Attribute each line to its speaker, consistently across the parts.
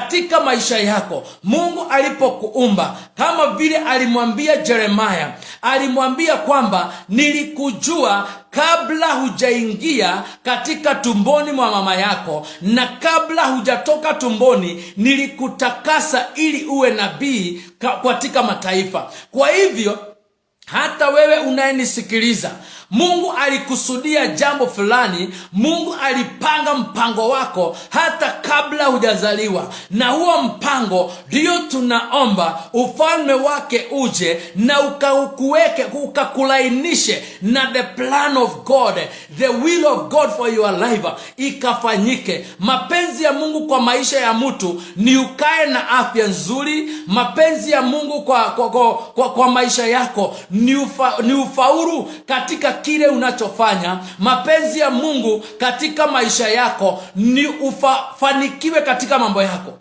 Speaker 1: Katika maisha yako, Mungu alipokuumba, kama vile alimwambia Jeremaya, alimwambia kwamba nilikujua kabla hujaingia katika tumboni mwa mama yako, na kabla hujatoka tumboni nilikutakasa ili uwe nabii katika mataifa. Kwa hivyo hata wewe unayenisikiliza, Mungu alikusudia jambo fulani. Mungu alipanga mpango wako hata kabla hujazaliwa, na huo mpango ndiyo tunaomba ufalme wake uje na ukaukuweke, ukakulainishe na the plan of God, the will of God for your life ikafanyike. Mapenzi ya Mungu kwa maisha ya mtu ni ukae na afya nzuri. Mapenzi ya Mungu kwa maisha yako ni ufaulu katika kile unachofanya. Mapenzi ya Mungu katika maisha yako ni ufanikiwe katika mambo yako.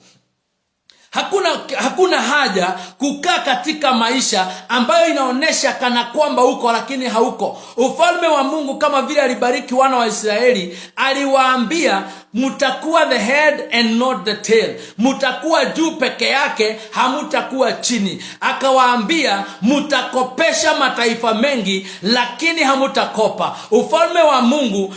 Speaker 1: Hakuna haja kukaa katika maisha ambayo inaonyesha kana kwamba uko lakini hauko. Ufalme wa Mungu, kama vile alibariki wana wa Israeli, aliwaambia, "Mtakuwa the head and not the tail, mtakuwa juu peke yake, hamutakuwa chini." Akawaambia, "Mtakopesha mataifa mengi, lakini hamutakopa." Ufalme wa Mungu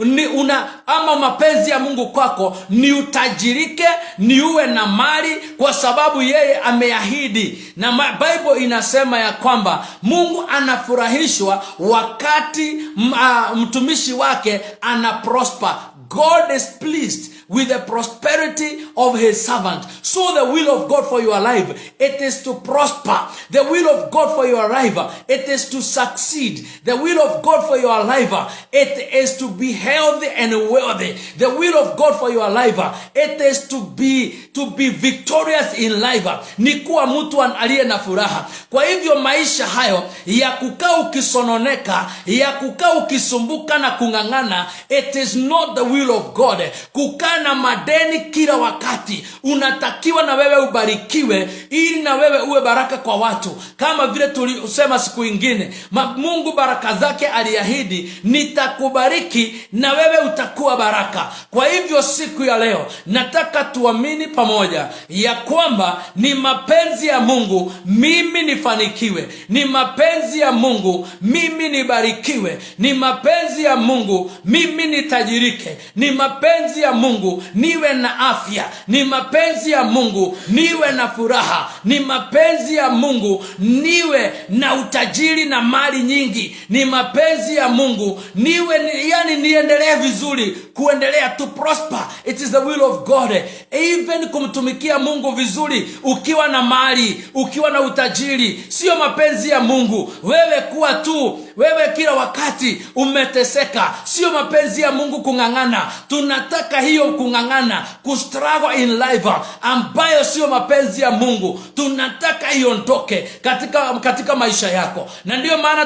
Speaker 1: ni una ama mapenzi ya Mungu kwako ni utajirike, ni uwe na mali, kwa sababu yeye ameahidi, na Bible inasema ya kwamba Mungu anafurahishwa wakati mtumishi wake ana prosper. God is pleased with the prosperity of his servant. So the will of God for your life, it is to prosper. The will of God for your life, it is to succeed. The will of God for your life, it is to be healthy and wealthy. The will of God for your life, it is to be victorious in life. Ni kuwa mtu aliye na furaha. Kwa hivyo maisha hayo ya kukaa ukisononeka, ya kukaa ukisumbuka na kung'ang'ana, it is not the will of God. Kukaa na madeni kila wakati, unatakiwa na wewe ubarikiwe ili na wewe uwe baraka kwa watu, kama vile tulisema siku ingine, Mungu baraka zake aliahidi, "Nitakubariki na wewe utakuwa baraka." Kwa hivyo siku ya leo nataka tuamini pamoja ya kwamba ni mapenzi ya Mungu mimi nifanikiwe, ni mapenzi ya Mungu mimi nibarikiwe, ni mapenzi ya Mungu mimi nitajirike, ni mapenzi ya Mungu niwe na afya, ni mapenzi ya Mungu niwe na furaha, ni mapenzi ya Mungu niwe na utajiri na mali nyingi, ni mapenzi ya Mungu niwe yani niendelee vizuri, kuendelea to prosper. It is the will of God. Even kumtumikia Mungu vizuri ukiwa na mali, ukiwa na utajiri, sio mapenzi ya Mungu wewe kuwa tu wewe kila wakati umeteseka. Sio mapenzi ya Mungu kung'ang'ana. Tunataka hiyo kung'ang'ana, kustruggle in life, ambayo sio mapenzi ya Mungu, tunataka iondoke katika maisha yako, na ndiyo maana